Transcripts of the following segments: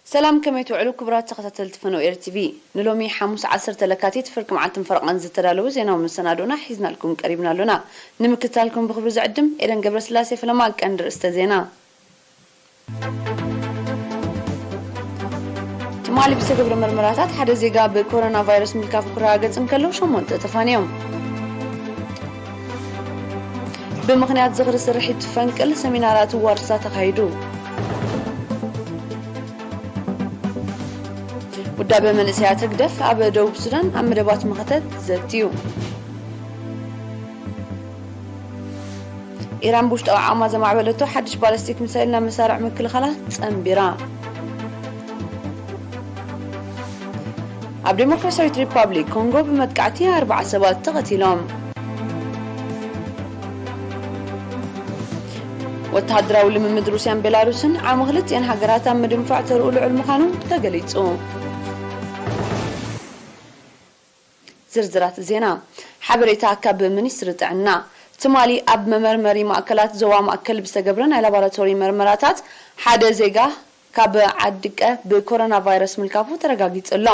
ሰላም፣ ከመይ ትውዕሉ ክቡራት ተኸታተልቲ ፈነው ኤር ቲቪ? ንሎሚ ሓሙስ ዓሰርተ ለካቲት ፍርቂ መዓልትን ፈረቓን ዝተዳለዉ ዜናዊ መሰናዶና ሒዝናልኩም ቀሪብና ኣሎና። ንምክትታልኩም ብኽብሪ ዝዕድም ኤደን ገብረስላሴ። ፈለማ ቀንዲ ርእስተ ዜና። ትማሊ ብዝተገብረ መርመራታት ሓደ ዜጋ ብኮሮና ቫይረስ ምልካፉ ክረጋገጽ እንከሎ ሸሞንተ ተፋንዮም። ብምኽንያት ዝኽሪ ስርሒት ፈንቅል ሰሚናራት ዋርሳ ተኻይዱ። ውዳበ መንእሰያት ህግደፍ ኣብ ደቡብ ሱዳን ኣብ መደባት መኸተ ዘትዩ። ኢራን ብውሽጣዊ ዓቕማ ዘማዕበለቶ ሓድሽ ባለስቲክ ሚሳይል ናብ መሳርዕ ምክልኻላ ጸንቢራ። ኣብ ዴሞክራሲያዊት ሪፓብሊክ ኮንጎ ብመጥቃዕቲ ኣርባዓ ሰባት ተቐቲሎም። ወተሃደራዊ ልምምድ ሩስያን ቤላሩስን ዓቕሚ ክልቲኤን ሃገራት ኣብ ምድንፋዕ ተርኡ ልዑል ምዃኑ ተገሊጹ። ዝርዝራት ዜና። ሓበሬታ ካብ ሚኒስትሪ ጥዕና። ትማሊ ኣብ መመርመሪ ማእከላት ዞባ ማእከል ብዝተገብረ ናይ ላቦራቶሪ መርመራታት ሓደ ዜጋ ካብ ዓዲቀ ብኮሮና ቫይረስ ምልካፉ ተረጋጊጹ ኣሎ።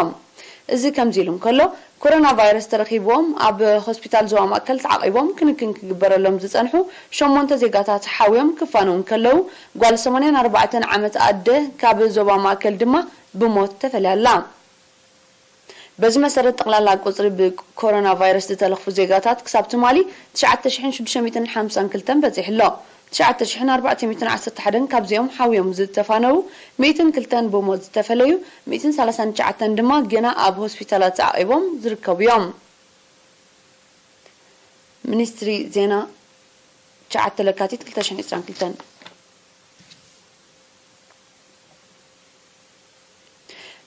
እዚ ከምዚ ኢሉ እንከሎ፣ ኮሮና ቫይረስ ተረኺብዎም ኣብ ሆስፒታል ዞባ ማእከል ተዓቒቦም ክንክን ክግበረሎም ዝጸንሑ ሸሞንተ ዜጋታት ሓውዮም ክፋነው እንከለዉ፣ ጓል ሰማንያን ኣርባዕተን ዓመት ኣደ ካብ ዞባ ማእከል ድማ ብሞት ተፈልያ ኣላ። በዚ መሰረት፣ ጠቕላላ ቁጽሪ ብኮሮና ቫይረስ ዝተለኽፉ ዜጋታት ክሳብ ትማሊ ትሽዓተ ሽሕን ሽዱሽተ ሚእትን ሓምሳን ክልተን በጺሑ ኣሎ። ትሽዓተ ሽሕን ኣርባዕተ ሚእትን ዓሰርተ ሓደን ካብዚኦም ሓውዮም ዝተፋነዉ፣ ሚእትን ክልተን ብሞት ዝተፈለዩ፣ ሚእትን ሰላሳን ትሽዓተን ድማ ገና ኣብ ሆስፒታላት ተዓቒቦም ዝርከቡ እዮም። ሚኒስትሪ ዜና፣ ትሽዓተ ለካቲት ክልተ ሽሕን ዕስራን ክልተን።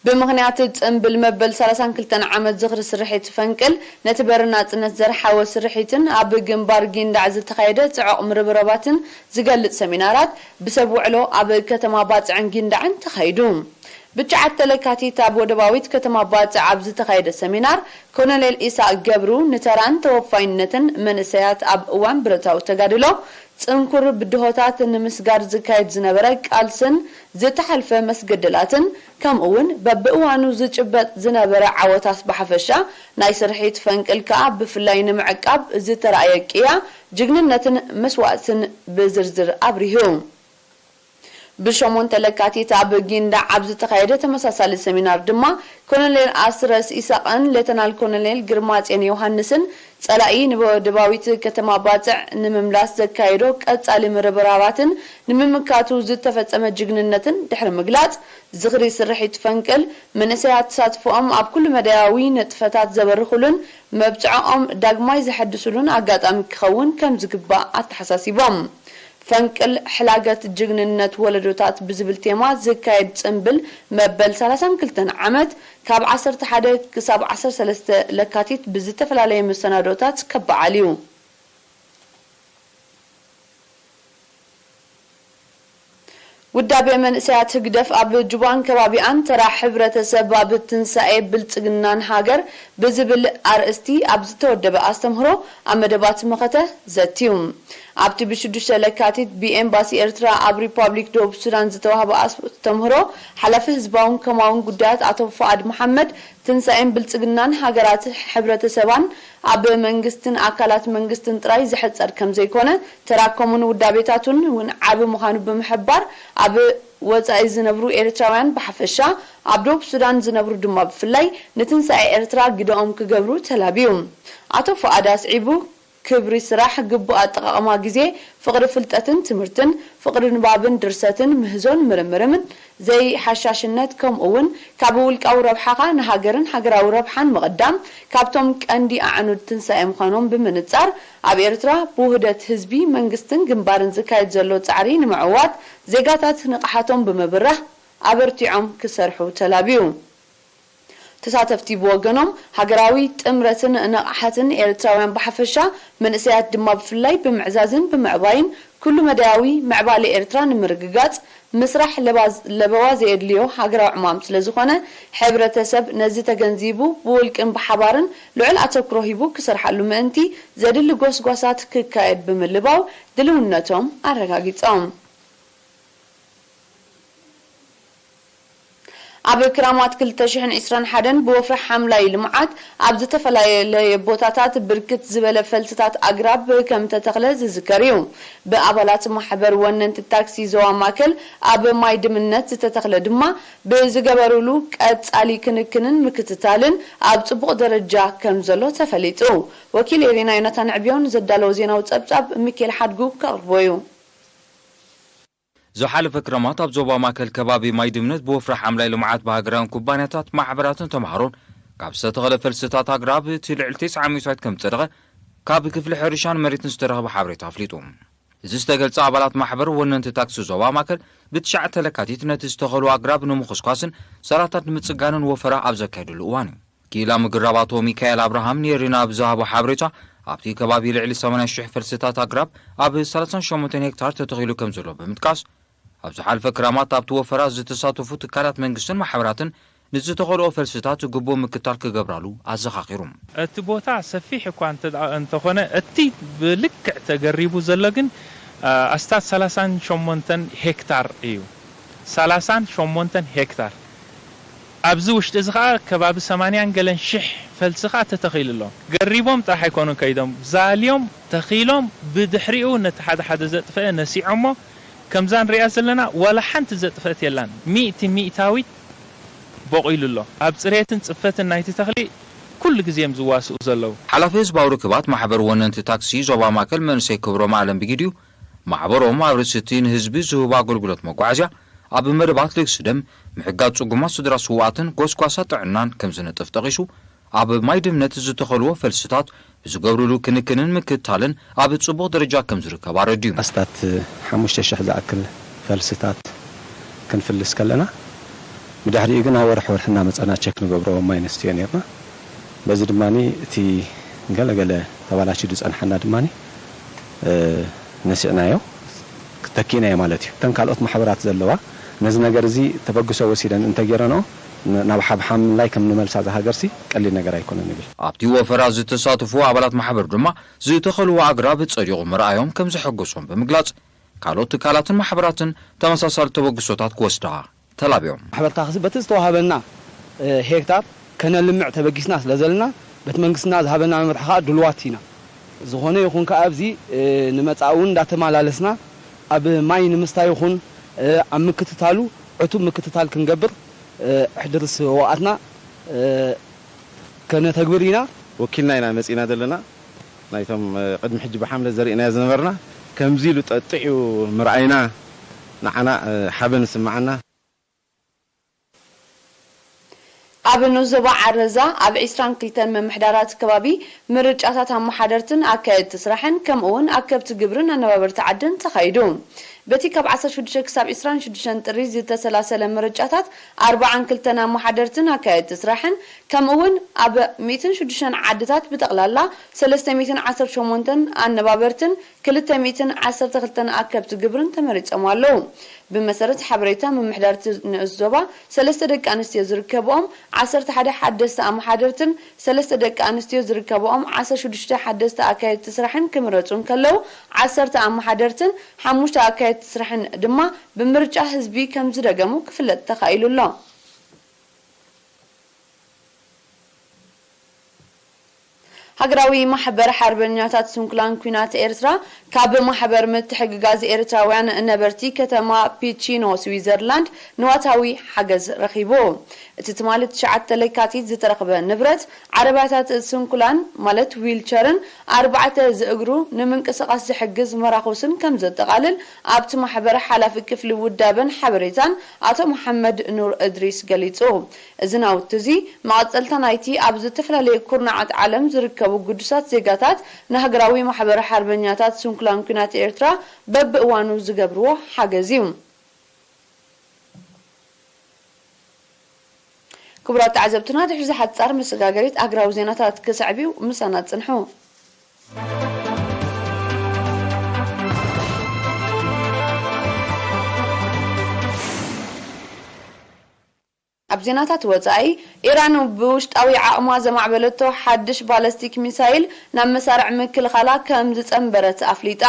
ብምኽንያት ጽምብል መበል ሰላሳን ክልተን ዓመት ዝኽሪ ስርሒት ፈንቅል፣ ነቲ በሪ ናጽነት ዘርሓወ ስርሒትን ኣብ ግንባር ጊንዳዕ ዝተኻየደ ጽዑቕ ምርብረባትን ዝገልጽ ሰሚናራት ብሰብ ውዕሎ ኣብ ከተማ ባጽዕን ጊንዳዕን ተኻይዱ። ብትሽዓተ ለካቲት ኣብ ወደባዊት ከተማ ባጽዕ ኣብ ዝተኻየደ ሰሚናር፣ ኮሎኔል ኢሳቅ ገብሩ ንተራን ተወፋይነትን መንእሰያት ኣብ እዋን ብረታዊ ተጋድሎ ጽንኩር ብድሆታት ንምስጋር ዝካየድ ዝነበረ ቃልስን ዝተሓልፈ መስገደላትን፣ ከምኡ'ውን በብእዋኑ ዝጭበጥ ዝነበረ ዓወታት ብሓፈሻ፣ ናይ ስርሒት ፈንቅል ከኣ ብፍላይ ንምዕቃብ ዝተራእየ ቅያ፣ ጅግንነትን መስዋእትን ብዝርዝር ኣብሪሁ። ብሸሞንተ ለካቲት ኣብ ጊንዳዕ ኣብ ዝተኻየደ ተመሳሳሊ ሰሚናር ድማ፣ ኮሎኔል ኣስረስ ኢሳቕን ሌተናል ኮሎኔል ግርማጽዮን ዮሃንስን ጸላኢ ንወደባዊት ከተማ ባጽዕ ንምምላስ ዘካየዶ ቀጻሊ ምርብራባትን ንምምካቱ ዝተፈጸመ ጅግንነትን ድሕሪ ምግላጽ፣ ዝኽሪ ስርሒት ፈንቅል፣ መንእሰያት ተሳትፎኦም ኣብ ኩሉ መዳያዊ ንጥፈታት ዘበርኹሉን መብጽዓኦም ዳግማይ ዘሐድሱሉን ኣጋጣሚ ክኸውን ከም ዝግባእ ኣተሓሳሲቦም። ፈንቅል ሕላገት ጅግንነት ወለዶታት ብዝብል ቴማ ዝካየድ ጽምብል መበል ሰላሳን ክልተን ዓመት፣ ካብ ዓሰርተ ሓደ ክሳብ ዓሰርተ ሰለስተ ለካቲት ብዝተፈላለየ መሰናዶታት ከበዓል እዩ። ውዳቤ መንእሰያት ህግደፍ ኣብ ጁባን ከባቢኣን ተራ ሕብረተሰብ ኣብ ትንሳኤ ብልጽግናን ሃገር ብዝብል ኣርእስቲ ኣብ ዝተወደበ ኣስተምህሮ ኣብ መደባት መኸተ ዘትዩ። ኣብቲ ብሽዱሽተ ለካቲት ብኤምባሲ ኤርትራ ኣብ ሪፓብሊክ ደቡብ ሱዳን ዝተዋህበ ኣስተምህሮ፣ ሓላፊ ህዝባውን ከማውን ጉዳያት ኣቶ ፉኣድ መሓመድ፣ ትንሳኤን ብልጽግናን ሃገራት ሕብረተሰባን ኣብ መንግስትን ኣካላት መንግስትን ጥራይ ዝሕጸር ከም ዘይኮነ፣ ተራ ኮሙን ውዳቤታቱን እውን ዓቢ ምዃኑ ብምሕባር፣ ኣብ ወጻኢ ዝነብሩ ኤርትራውያን ብሓፈሻ፣ ኣብ ደቡብ ሱዳን ዝነብሩ ድማ ብፍላይ፣ ንትንሳኤ ኤርትራ ግደኦም ክገብሩ ተላብዩ። ኣቶ ፉኣድ ኣስዒቡ፣ ክብሪ ስራሕ፣ ግቡእ ኣጠቓቕማ ግዜ፣ ፍቕሪ ፍልጠትን ትምህርትን፣ ፍቕሪ ንባብን ድርሰትን፣ ምህዞን ምርምርምን፣ ዘይሓሻሽነት፣ ከምኡ እውን ካብ ውልቃዊ ረብሓኻ ንሃገርን ሃገራዊ ረብሓን ምቕዳም፣ ካብቶም ቀንዲ ኣዕኑድ ትንሳኤ ምዃኖም ብምንጻር፣ ኣብ ኤርትራ ብውህደት ህዝቢ፣ መንግስትን ግንባርን ዝካየድ ዘሎ ጻዕሪ ንምዕዋት፣ ዜጋታት ንቕሓቶም ብምብራህ፣ ኣበርቲዖም ክሰርሑ ተላብዩ። ተሳተፍቲ ብወገኖም፣ ሃገራዊ ጥምረትን ንቕሓትን ኤርትራውያን ብሓፈሻ፣ መንእሰያት ድማ ብፍላይ ብምዕዛዝን ብምዕባይን፣ ኩሉ መዳያዊ ምዕባለ ኤርትራ ንምርግጋጽ ምስራሕ ለባዝ-፣ ለበዋ ዘየድልዮ ሃገራዊ ዕማም ስለ ዝኾነ፣ ሕብረተሰብ ነዚ ተገንዚቡ፣ ብውልቅን ብሓባርን ልዑል ኣተኩሮ ሂቡ ክሰርሓሉ ምእንቲ፣ ዘድሊ ጎስጓሳት ክካየድ ብምልባው ድልውነቶም ኣረጋጊጾም። ኣብ ክራማት ክልተ ሽሕን ዕስራን ሓደን ብወፍሪ ሓምላይ ልምዓት ኣብ ዝተፈላለየ ቦታታት ብርክት ዝበለ ፈልስታት ኣግራብ ከም ተተኽለ ዝዝከር እዩ። ብኣባላት ማሕበር ወነንቲ ታክሲ ዞባ ማእከል ኣብ ማይ ድምነት ዝተተኽለ ድማ ብዝገበሩሉ ቀጻሊ ክንክንን ምክትታልን ኣብ ጽቡቕ ደረጃ ከም ዘሎ ተፈሊጡ። ወኪል ኤሪና ዮናታን ዕብዮን ዘዳለዎ ዜናዊ ጸብጻብ ሚካኤል ሓድጉ ከቕርቦ እዩ። ዝሓለፈ ክረማት ኣብ ዞባ ማእከል ከባቢ ማይ ድምነት ብወፍሪ ሓምላይ ልምዓት ብሃገራውያን ኩባንያታት፣ ማሕበራትን ተምሃሮን ካብ ዝተተኸለ ፈልስታት ኣግራብ እቲ ልዕሊ ተስዓ ሚእታዊት ከም ዝጸደቐ ካብ ክፍሊ ሕርሻን መሬትን ዝተረኸበ ሓበሬታ ኣፍሊጡ። እዚ ዝተገልጸ ኣባላት ማሕበር ወነንቲ ታክሲ ዞባ ማእከል ብትሽዓተ ለካቲት ነቲ ዝተኸሉ ኣግራብ ንምኹስኳስን ሰራታት ንምጽጋንን ወፈራ ኣብ ዘካየድሉ እዋን እዩ። ክኢላ ምግራብ ኣቶ ሚካኤል ኣብርሃም ንኤሪና ኣብ ዝሃቦ ሓበሬታ፣ ኣብቲ ከባቢ ልዕሊ ሰማንያ ሽሕ ፈልስታት ኣግራብ ኣብ ሰላሳን ሸሞንተን ሄክታር ተተኺሉ ከም ዘሎ ብምጥቃስ፣ ኣብ ዝሓለፈ ክራማት ኣብቲ ወፈራ ዝተሳተፉ ትካላት መንግስትን ማሕበራትን ንዝተኸልኦ ፈልስታት ግቡእ ምክትታል ክገብራሉ ኣዘኻኺሩ። እቲ ቦታ ሰፊሕ እኳ እንተ-፣ እንተኾነ፣ እቲ ብልክዕ ተገሪቡ ዘሎ ግን፣ ኣ፣ ኣስታት ሰላሳን ሸሞንተን ሄክታር እዩ። ሰላሳን ሸሞንተን ሄክታር። ኣብዚ ውሽጢ እዚ ኸኣ ከባቢ ሰማንያን ገለን ሽሕ ፈልሲ ኸኣ ተተኺሉ ኣሎ። ገሪቦም ጥራሕ ኣይኮኑን ከይዶም፣ ዛልዮም፣ ተኺሎም፣ ብድሕሪኡ ነቲ ሓደ ሓደ ዘጥፈአ ነሲዖሞ። ከምዛ ንሪኣ ዘለና ዋላ ሓንቲ ዘጥፈአት የላን። ሚእቲ ሚእታዊት በቒሉ ኣሎ። ኣብ ጽሬትን ጽፈትን ናይቲ ተኽሊ ኩሉ ግዜ እዮም ዝዋስኡ ዘለዉ። ሓላፊ ህዝባዊ ርክባት ማሕበር ወነንቲ ታክሲ ዞባ ማእከል መንእሰይ ክብሮም ኣለም ብጊዲኡ፣ ማሕበሮም ኣብ ርእሲ እቲ ንህዝቢ ዝህቡ ኣገልግሎት መጓዓዝያ፣ ኣብ መደባት ልግሲ ደም፣ ምሕጋዝ ጽጉማት ስድራ ስዉኣትን ጎስጓሳ ጥዕናን ከም ዝነጥፍ ጠቒሱ፣ ኣብ ማይ ድምነት ዝተኸልዎ ፈልስታት ብዝገብርሉ ክንክንን ምክትታልን ኣብ ጽቡቕ ደረጃ ከም ዝርከብ ኣረድዩ። ኣስታት ሓሙሽተ ሽሕ ዝኣክል ፈልስታት ክንፍልስ ከለና፣ ብድሕሪኡ ግን ኣብ ወርሒ ወርሒ እናመጸና ቸክ ንገብሮ ማይ ነስትዮ ነርና። በዚ ድማ እቲ ገለገለ ተባላሽዩ ዝጸንሓና ድማ፣ እ፣ ነሲዕናዮ፣ ተኪእናዮ ማለት እዩ። እተን ካልኦት ማሕበራት ዘለዋ ነዚ ነገር እዚ ተበግሶ ወሲደን እንተጌረንኦ፣ ን-፣ ናብ ሓብሓምላይ ከም ንመልሳ እዛ ሃገርሲ ቀሊል ነገር ኣይኮነን ይብል። ኣብቲ ወፈራ ዝተሳተፉ ኣባላት ማሕበር ድማ ዝተኸልዎ ኣግራብ ጸዲቑ ምርኣዮም ከም ዘሐጎሶም ብምግላጽ፣ ካልኦት ትካላትን ማሕበራትን ተመሳሳሊ ተበግሶታት ክወስዳ ተላብዮም። ማሕበር ታክሲ በቲ ዝተዋህበና፣ እ፣ ሄክታር ከነልምዕ ተበጊስና ስለ ዘለና፣ በቲ መንግስትና ዝሃበና መምርሒ ከኣ ድሉዋት ኢና። ዝኾነ ይኹን ከኣ ኣብዚ፣ እ፣ ንመጻኢ እውን እንዳተመላለስና ኣብ ማይ ንምስታይ ይኹን፣ እ፣ ኣብ ምክትታሉ ዕቱብ ምክትታል ክንገብር፣ እ፣ ሕድሪ ስውኣትና፣ እ፣ ከነተግብር ኢና። ወኪልና ኢና መጺና ዘለና። ናይቶም፣ እ፣ ቅድሚ ሕጂ ብሓምለ ዘርእናዮ ዝነበርና ከምዚ ኢሉ ጠጢዑ ምርኣይና ንዓና፣ እ፣ ሓበን ይስምዓና። ኣብ ንኡስ ዞባ ዓረዛ ኣብ ዕስራን ክልተን ምምሕዳራት ከባቢ ምርጫታት ኣመሓደርትን ኣካየድቲ ስራሕን ከምኡ እውን ኣከብቲ ግብርን ኣነባበርቲ ዓድን ተኻይዱ። በቲ ካብ ዓሰርተ ሽዱሽተ ክሳብ ዕስራን ሽዱሽተን ጥሪ ዝተሰላሰለ ምርጫታት ኣርባዓን ክልተን ኣመሓደርትን ኣካየድቲ ስራሕን ከምኡ እውን ኣብ ሚእትን ሽዱሽተን ዓድታት ብጠቕላላ ሰለስተ ሚእትን ዓሰርተ ሸሞንተን ኣነባበርትን ክልተ ሚእትን ዓሰርተ ክልተን ኣከብቲ ግብርን ተመሪጾም ኣለዉ። ብመሰረት ሓበሬታ ምምሕዳር እቲ ንኡስ ዞባ፣ ሰለስተ ደቂ ኣንስትዮ ዝርከብኦም ዓሰርተ ሓደ ሓደስቲ ኣመሓደርትን ሰለስተ ደቂ ኣንስትዮ ዝርከብኦም ዓሰርተ ሽዱሽተ ሓደስቲ ኣካየድቲ ስራሕን ክምረጹ እንከለዉ፣ ዓሰርተ ኣመሓደርትን ሓሙሽተ ኣካየድቲ ስራሕን ድማ ብምርጫ ህዝቢ ከም ዝደገሙ ክፍለጥ ተኻኢሉ ኣሎ። ሃገራዊ ማሕበር ሓርበኛታት ስንኩላን ኲናት ኤርትራ ካብ ማሕበር ምትሕግጋዝ ኤርትራውያን ነበርቲ ከተማ ፒቺኖ ስዊዘርላንድ ንዋታዊ ሓገዝ ረኺቡ። እቲ ትማሊ ትሽዓተ ለካቲት ዝተረኽበ ንብረት ዓረብያታት ስንኩላን ማለት ዊልቸርን ኣርባዕተ ዝእግሩ ንምንቅስቓስ ዝሕግዝ መራኹስን ከም ዘጠቓልል ኣብቲ ማሕበር ሓላፊ ክፍሊ ውዳበን ሓበሬታን ኣቶ መሓመድ ኑር እድሪስ ገሊጹ። እዚ ናውቲ እዚ መቐጸልታ ናይቲ ኣብ ዝተፈላለየ ኩርናዓት ዓለም ዝርከቡ ግዱሳት ዜጋታት ንሃገራዊ ማሕበር ሓርበኛታት ስንኩላን ኲናት ኤርትራ በብእዋኑ ዝገብርዎ ሓገዝ እዩ። ክቡራት ተዓዘብትና፣ ድሕሪ እዚ ሓጻር መሰጋገሪት ኣህጉራዊ ዜናታት ክስዕብ እዩ። ምሳና ጽንሑ። ኣብ ዜናታት ወጻኢ፣ ኢራን ብውሽጣዊ ዓቕማ ዘማዕበለቶ ሓድሽ ባለስቲክ ሚሳይል ናብ መሳርዕ ምክልኻላ ከም ዝጸንበረት ኣፍሊጣ።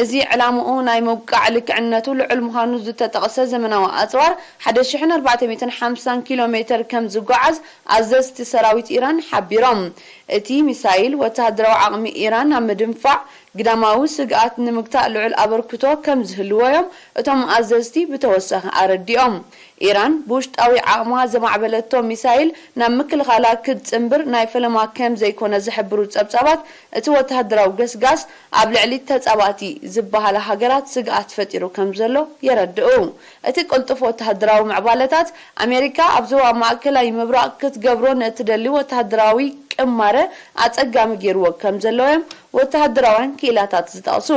እዚ ዕላምኡ ናይ ምውቃዕ ልክዕነቱ ልዑል ምዃኑ ዝተጠቕሰ ዘመናዊ ኣጽዋር ሓደ ሽሕን ኣርባዕተ ሚእትን ሓምሳን ኪሎ ሜተር ከም ዝጓዓዝ ኣዘዝቲ ሰራዊት ኢራን ሓቢሮም። እቲ ሚሳይል ወተሃደራዊ ዓቕሚ ኢራን ኣብ ምድንፋዕ ግዳማዊ ስግኣት ንምግታእ ልዑል ኣበርክቶ ከም ዝህልዎ እዮም እቶም ኣዘዝቲ ብተወሳኺ ኣረዲኦም። ኢራን ብውሽጣዊ ዓቕማ ዘማዕበለቶ ሚሳይል ናብ ምክልኻላ ክትጽንብር ናይ ፈለማ ከም ዘይኮነ ዝሕብሩ ጸብጻባት፣ እቲ ወተሃደራዊ ገስጋስ ኣብ ልዕሊ ተጻባእቲ ዝበሃላ ሃገራት ስግኣት ፈጢሩ ከም ዘሎ የረድኡ። እቲ ቅልጡፍ ወተሃደራዊ ምዕባለታት፣ ኣሜሪካ ኣብ ዞባ ማእከላይ ምብራቕ ክትገብሮ ንእትደሊ ወተሃደራዊ ቅማረ ኣጸጋሚ ገይርዎ ከም ዘሎ እዮም ወተሃደራውያን ክኢላታት ዝጠቕሱ።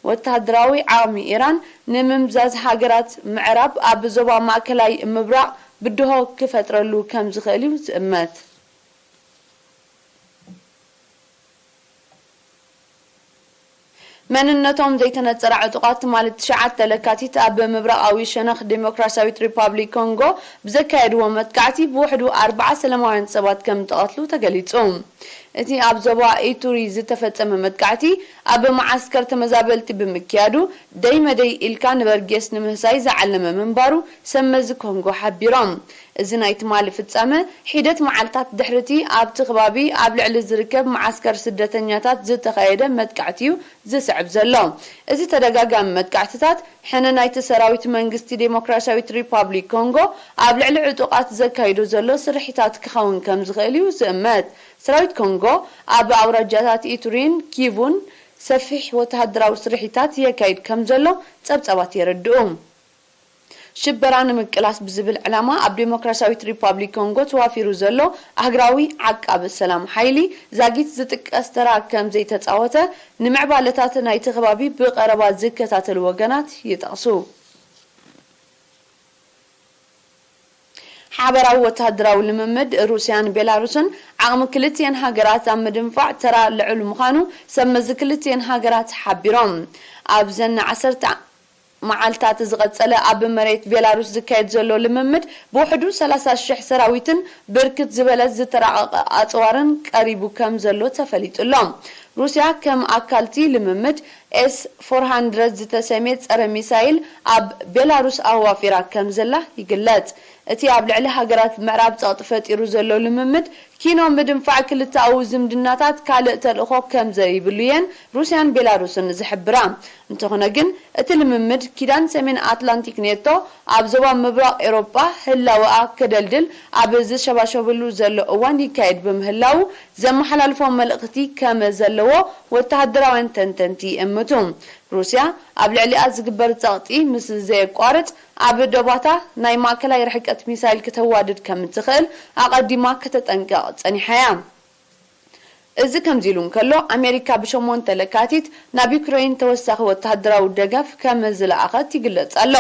ወተሃደራዊ ዓቕሚ ኢራን ንምምዛዝ፣ ሃገራት ምዕራብ ኣብ ዞባ ማእከላይ ምብራቕ ብድሆ ክፈጥረሉ ከም ዝኽእል እዩ ዝእመት። መንነቶም ዘይተነጸረ ዕጡቓት ትማሊ ትሽዓተ ለካቲት ኣብ ምብራቓዊ ሸነኽ ዴሞክራሲያዊት ሪፓብሊክ ኮንጎ ብዘካየድዎ መጥቃዕቲ ብውሕዱ ኣርብዓ ሰላማውያን ሰባት ከም ዝተቐትሉ ተገሊጹ። እቲ ኣብ ዞባ ኢቱሪ ዝተፈጸመ መጥቃዕቲ ኣብ መዓስከር ተመዛበልቲ ብምክያዱ፣ ደይ መደይ ኢልካ ንበርጌስ ንምህሳይ ዝዓለመ ምንባሩ ሰብ መዚ ኮንጎ ሓቢሮም። እዚ ናይ ትማሊ ፍጻመ፣ ሒደት መዓልታት ድሕሪቲ ኣብቲ ከባቢ ኣብ ልዕሊ ዝርከብ መዓስከር ስደተኛታት ዝተኻየደ መጥቃዕቲ እዩ ዝስዕብ ዘሎ። እዚ ተደጋጋሚ መጥቃዕትታት፣ ሕነ ናይቲ ሰራዊት መንግስቲ ዴሞክራሲያዊት ሪፓብሊክ ኮንጎ ኣብ ልዕሊ ዕጡቓት ዘካይዶ ዘሎ ስርሒታት ክኸውን ከም ዝኽእል እዩ ዝእመት። ሰራዊት ኮንጎ ኣብ ኣውራጃታት ኢቱሪን ኪቡን ሰፊሕ ወተሃደራዊ ስርሒታት የካይድ ከም ዘሎ ጸብጻባት የረድኡ። ሽበራ ንምቅላስ ብዝብል ዕላማ ኣብ ዴሞክራሲያዊት ሪፓብሊክ ኮንጎ ተዋፊሩ ዘሎ ኣህግራዊ ዓቃቢ ሰላም ሓይሊ ዛጊት ዝጥቀስ ተራ ከም ዘይተጻወተ ንምዕባለታት ናይቲ ከባቢ ብቐረባ ዝከታተሉ ወገናት ይጠቕሱ። ሓበራዊ ወተሃደራዊ ልምምድ ሩስያን ቤላሩስን ዓቕሚ ክልቲኤን ሃገራት ኣብ ምድንፋዕ ተራ ልዑል ምዃኑ ሰብ መዚ ክልቲኤን ሃገራት ሓቢሮም። ኣብዘን ዓሰርተ መዓልታት ዝቐጸለ ኣብ መሬት ቤላሩስ ዝካየድ ዘሎ ልምምድ ብውሕዱ ሰላሳ ሽሕ ሰራዊትን ብርክት ዝበለ ዝተራቐቐ ኣጽዋርን ቀሪቡ ከም ዘሎ ተፈሊጡ ኣሎ። ሩስያ ከም ኣካልቲ ልምምድ ኤስ ፎር ሃንድረድ ዝተሰምየ ጸረ ሚሳይል ኣብ ቤላሩስ ኣዋፊራ ከም ዘላ ይግለጽ። እቲ ኣብ ልዕሊ ሃገራት ምዕራብ ጸቕጢ ፈጢሩ ዘሎ ልምምድ ኪኖ ምድንፋዕ ክልተኣዊ ዝምድናታት ካልእ ተልእኾ ከም ዘይብሉ እየን ሩስያን ቤላሩስን ዝሕብራ። እንተኾነ ግን፣ እቲ ልምምድ ኪዳን ሰሜን ኣትላንቲክ ኔቶ ኣብ ዞባ ምብራቕ ኤውሮጳ ህላወኣ ከደልድል ኣብ ዝሸባሸብሉ ዘሎ እዋን ይካየድ ብምህላዉ፣ ዘመሓላልፎ መልእኽቲ ከም ዘለዎ ወተሃደራውያን ተንተንቲ ይእምቱ። ሩስያ ኣብ ልዕሊኣ ዝግበር ጸቕጢ ምስ ዘየቋርጽ፣ ኣብ ዶባታ ናይ ማእከላይ ርሕቀት ሚሳይል ከተዋድድ ከም እትኽእል ኣቐዲማ ከተጠንቅቕ ጸኒሓ እያ። እዚ ከምዚ ኢሉ እንከሎ፣ ኣሜሪካ ብሸሞንተ ለካቲት ናብ ዩክረይን ተወሳኺ ወተሃደራዊ ደገፍ ከም ዝለኣኸት ይግለጽ ኣሎ።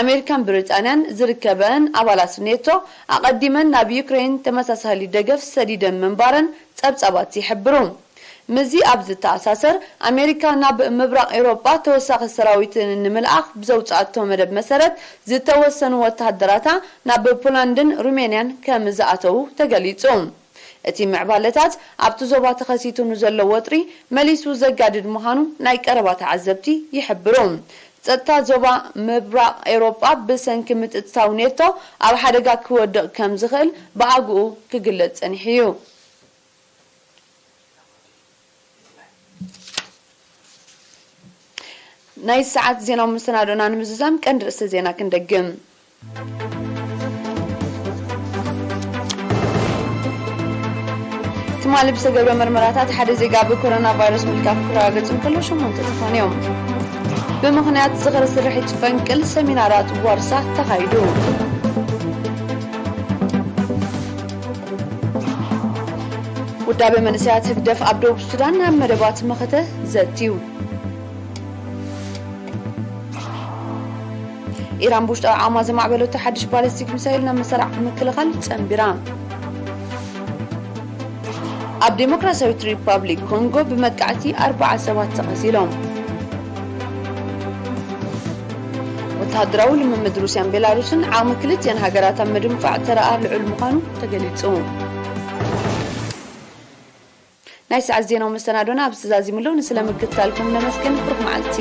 ኣሜሪካን ብሪጣንያን ዝርከበአን ኣባላት ኔቶ ኣቐዲመን ናብ ዩክረይን ተመሳሳሊ ደገፍ ሰዲደን ምንባረን ጸብጻባት ይሕብሩ። ምስዚ ኣብ ዝተኣሳሰር፣ ኣሜሪካ ናብ ምብራቕ ኤውሮጳ ተወሳኺ ሰራዊት ንምልኣኽ ብዘውጽኣቶ መደብ መሰረት፣ ዝተወሰኑ ወተሃደራታ ናብ ፖላንድን ሩሜንያን ከም ዝኣተዉ ተገሊጹ። እቲ ምዕባለታት ኣብቲ ዞባ ተኸሲቱ ንዘሎ ወጥሪ መሊሱ ዘጋድድ ምዃኑ ናይ ቀረባ ተዓዘብቲ ይሕብሩ። ጸጥታ ዞባ ምብራቕ ኤውሮጳ ብሰንኪ ምጥጥታው ኔቶ ኣብ ሓደጋ ክወድቕ ከም ዝኽእል ብኣግኡ ክግለጽ ጸኒሑ እዩ። ናይ ሰዓት ዜናዊ መሰናዶና ንምዝዛም ቀንዲ ርእሰ ዜና ክንደግም። ትማሊ ብዝተገብረ መርመራታት ሓደ ዜጋ ብኮሮና ቫይረስ ምልካፍ ክረጋገጽ እንከሎ ሸሞንተ ተኾንዮም። ብምኽንያት ዝኽሪ ስርሒት ፈንቅል ሰሚናራት ዋርሳ ተኻይዱ። ውዳበ መንእሰያት ህግደፍ ኣብ ደቡብ ሱዳን ናብ መደባት መኸተ ዘትዩ። ኢራን ብውሽጣዊ ዓቕማ ዘማዕበለቶ ሓድሽ ባለስቲክ ሚሳይል ናብ መሳርዕ ምክልኻል ጸንቢራ። ኣብ ዴሞክራሲያዊት ሪፓብሊክ ኮንጎ ብመጥቃዕቲ ኣርብዓ ሰባት ተቐቲሎም። ወተሃደራዊ ልምምድ ሩስያን ቤላሩስን ዓቕሚ ክልቲኣን ሃገራት ኣብ ምድንፋዕ ተረኣ ልዑል ምዃኑ ተገሊጹ። ናይ ሰዓት ዜናዊ መሰናዶና ኣብዚ ዛዚሙ ኣሎ። ንስለ ምክትታልኩም ነመስግን። ብሩኽ መዓልቲ።